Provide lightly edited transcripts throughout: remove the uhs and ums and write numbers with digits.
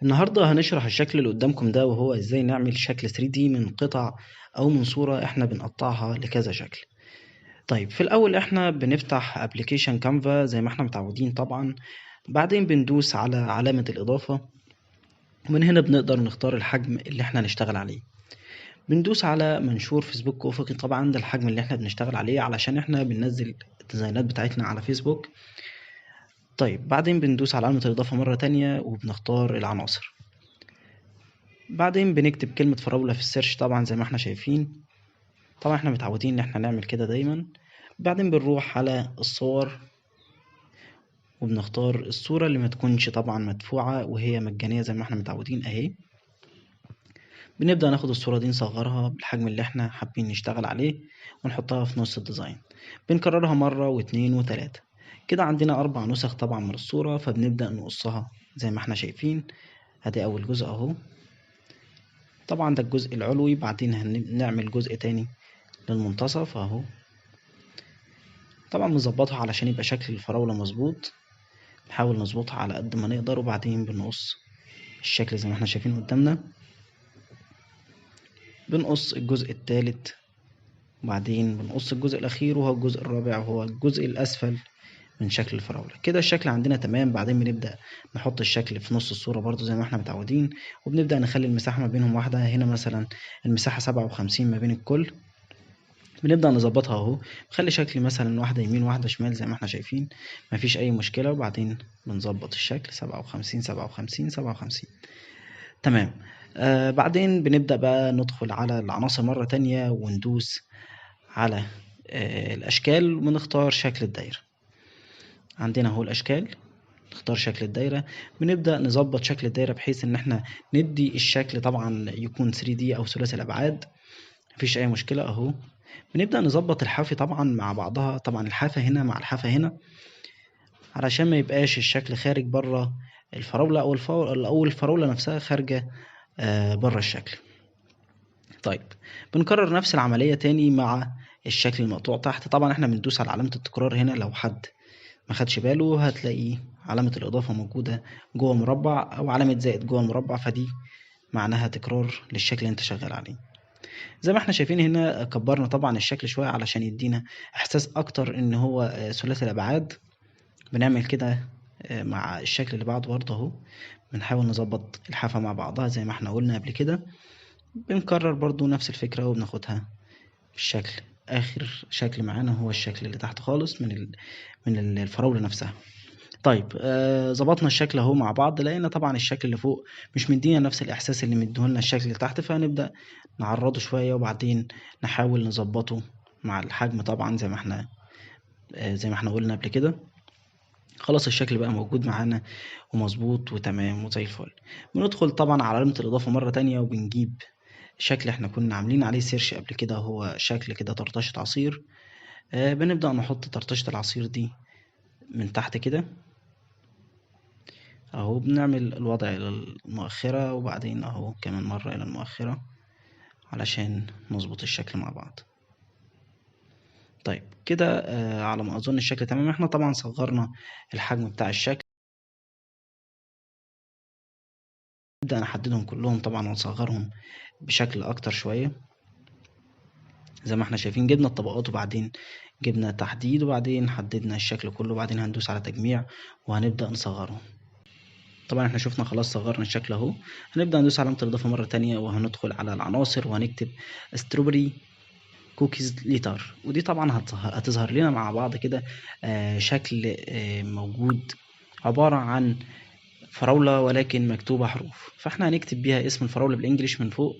النهاردة هنشرح الشكل اللي قدامكم ده، وهو ازاي نعمل شكل 3D من قطع او من صورة احنا بنقطعها لكذا شكل. طيب في الاول احنا بنفتح application Canva زي ما احنا متعودين طبعا، بعدين بندوس على علامة الاضافة، ومن هنا بنقدر نختار الحجم اللي احنا هنشتغل عليه. بندوس على منشور فيسبوك افقي، طبعا ده الحجم اللي احنا بنشتغل عليه علشان احنا بننزل الديزاينات بتاعتنا على فيسبوك. طيب بعدين بندوس على علامة الإضافة مرة تانية وبنختار العناصر، بعدين بنكتب كلمة فراولة في ال search طبعا زي ما احنا شايفين، طبعا احنا متعودين ان احنا نعمل كده دايما. بعدين بنروح على الصور وبنختار الصورة اللي ما تكونش طبعا مدفوعة وهي مجانية زي ما احنا متعودين اهي. بنبدأ ناخد الصورة دي نصغرها بالحجم اللي احنا حابين نشتغل عليه ونحطها في نص ال design. بنكررها مرة واتنين وتلاتة كده، عندنا 4 نسخ طبعا من الصورة، فبنبدأ نقصها زي ما احنا شايفين. ادي اول جزء اهو، طبعا ده الجزء العلوي، بعدين هنعمل جزء تاني للمنتصف اهو، طبعا بنظبطها علشان يبقى شكل الفراولة مظبوط، نحاول نظبطها على قد ما نقدر، وبعدين بنقص الشكل زي ما احنا شايفين قدامنا. بنقص الجزء التالت، وبعدين بنقص الجزء الاخير وهو الجزء الرابع وهو الجزء الاسفل من شكل الفراولة. كده الشكل عندنا تمام. بعدين بنبدأ نحط الشكل في نص الصورة برضو زي ما احنا متعودين، وبنبدأ نخلي المساحة ما بينهم واحدة. هنا مثلا المساحة 57 ما بين الكل، بنبدأ نظبطها اهو، نخلي شكل مثلا واحدة يمين واحدة شمال زي ما احنا شايفين، مفيش اي مشكلة. وبعدين بنظبط الشكل 57 57 57 تمام. بعدين بنبدأ بقى ندخل على العناصر مرة تانية وندوس على الأشكال ونختار شكل الدايرة. عندنا اهو الأشكال، نختار شكل الدايرة، بنبدأ نظبط شكل الدايرة بحيث إن احنا ندي الشكل طبعا يكون 3D أو ثلاثي الأبعاد، مفيش أي مشكلة أهو. بنبدأ نظبط الحافة طبعا مع بعضها، طبعا الحافة هنا مع الحافة هنا، علشان ما يبقاش الشكل خارج بره الفراولة أو الفراولة نفسها خارجة بره الشكل. طيب بنكرر نفس العملية تاني مع الشكل المقطوع تحت. طبعا احنا بندوس على علامة التكرار هنا، لو حد ما خدش باله هتلاقي علامة الإضافة موجودة جوه مربع أو علامة زائد جوه المربع، فدي معناها تكرار للشكل اللي انت شغال عليه. زي ما احنا شايفين هنا كبرنا طبعا الشكل شوية علشان يدينا إحساس أكتر إن هو ثلاثي الأبعاد. بنعمل كده مع الشكل اللي بعده برضه أهو، بنحاول نظبط الحافة مع بعضها زي ما احنا قلنا قبل كده. بنكرر برضه نفس الفكرة وبناخدها بالشكل. آخر شكل معانا هو الشكل اللي تحت خالص من الفراولة نفسها. ظبطنا الشكل اهو مع بعض، لقينا طبعا الشكل اللي فوق مش مدينا نفس الاحساس اللي مديهولنا الشكل اللي تحت، فهنبدأ نعرضه شوية وبعدين نحاول نظبطه مع الحجم طبعا زي ما احنا قلنا قبل كده. خلاص الشكل بقى موجود معانا ومظبوط وتمام وزي الفل. بندخل طبعا على علامة الإضافة مرة تانية وبنجيب شكل احنا كنا عاملين عليه سيرش قبل كده، هو شكل كده طرطشة عصير. بنبدأ نحط طرطشة العصير دي من تحت كده اهو، بنعمل الوضع الى المؤخرة وبعدين اهو كمان مرة الى المؤخرة علشان نظبط الشكل مع بعض. طيب كده، على ما اظن الشكل تمام. احنا طبعا صغرنا الحجم بتاع الشكل، نبدأ نحددهم كلهم طبعا ونصغرهم بشكل اكتر شوية زي ما احنا شايفين. جبنا الطبقات وبعدين جبنا تحديد وبعدين حددنا الشكل كله، وبعدين هندوس على تجميع وهنبدأ نصغره. طبعا احنا شفنا خلاص صغرنا الشكل اهو. هنبدأ ندوس علامة الإضافة مرة تانية وهندخل على العناصر وهنكتب strawberry cookies letter، ودي طبعا هتظهر لنا مع بعض كده، شكل، موجود عبارة عن فراولة ولكن مكتوبة حروف، فاحنا هنكتب بيها اسم الفراولة بال English من فوق،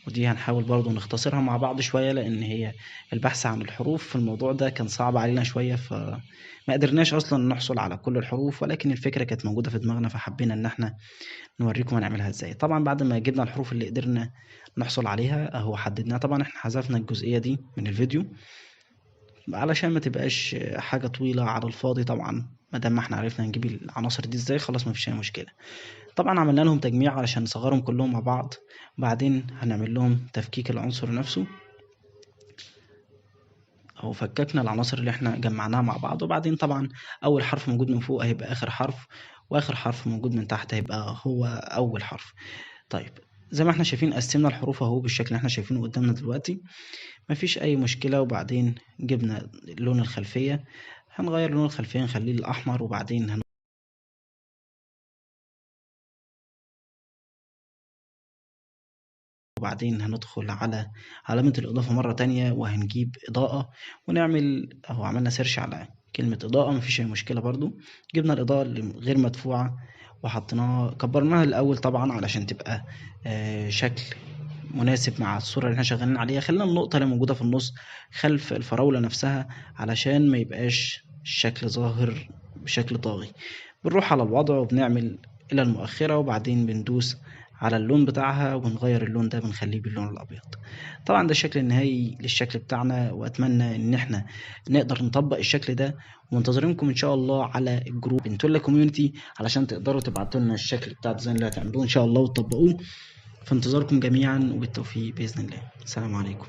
ودي هنحاول برضو نختصرها مع بعض شوية لأن هي البحث عن الحروف في الموضوع ده كان صعب علينا شوية، فما قدرناش أصلا نحصل على كل الحروف، ولكن الفكرة كانت موجودة في دماغنا فحبينا إن احنا نوريكم هنعملها إزاي. طبعا بعد ما جبنا الحروف اللي قدرنا نحصل عليها أهو حددناها، طبعا احنا حذفنا الجزئية دي من الفيديو علشان ما تبقاش حاجة طويلة على الفاضي. طبعا ما دام احنا عرفنا نجيب العناصر دي ازاي خلاص ما فيش اي مشكلة. طبعا عملنا لهم تجميع علشان نصغرهم كلهم مع بعض، بعدين هنعمل لهم تفكيك العنصر نفسه اهو، فككنا العناصر اللي احنا جمعناها مع بعض. وبعدين طبعا اول حرف موجود من فوق هيبقى اخر حرف، واخر حرف موجود من تحت هيبقى هو اول حرف. طيب زي ما احنا شايفين قسمنا الحروف اهو بالشكل اللي احنا شايفينه قدامنا دلوقتي، مفيش اي مشكلة. وبعدين جبنا لون الخلفية، هنغير لون الخلفية نخليه الاحمر، وبعدين هندخل على علامة الإضافة مرة تانية وهنجيب إضاءة ونعمل أهو، عملنا search على كلمة إضاءة مفيش أي مشكلة برضو. جبنا الإضاءة اللي غير مدفوعة وحطيناها، كبرناها الأول طبعا علشان تبقى شكل مناسب مع الصورة اللي احنا شغالين عليها. خلينا النقطة اللي موجودة في النص خلف الفراولة نفسها علشان ما يبقاش الشكل ظاهر بشكل طاغي. بنروح على الوضع وبنعمل إلى المؤخرة، وبعدين بندوس على اللون بتاعها وبنغير اللون ده بنخليه باللون الأبيض. طبعا ده الشكل النهائي للشكل بتاعنا، وأتمنى إن احنا نقدر نطبق الشكل ده، ومنتظرينكم إن شاء الله على ال group بنتولا community علشان تقدروا تبعتوا لنا الشكل بتاع ال design اللي هتعملوه إن شاء الله وتطبقوه. في انتظاركم جميعا وبالتوفيق بإذن الله. السلام عليكم.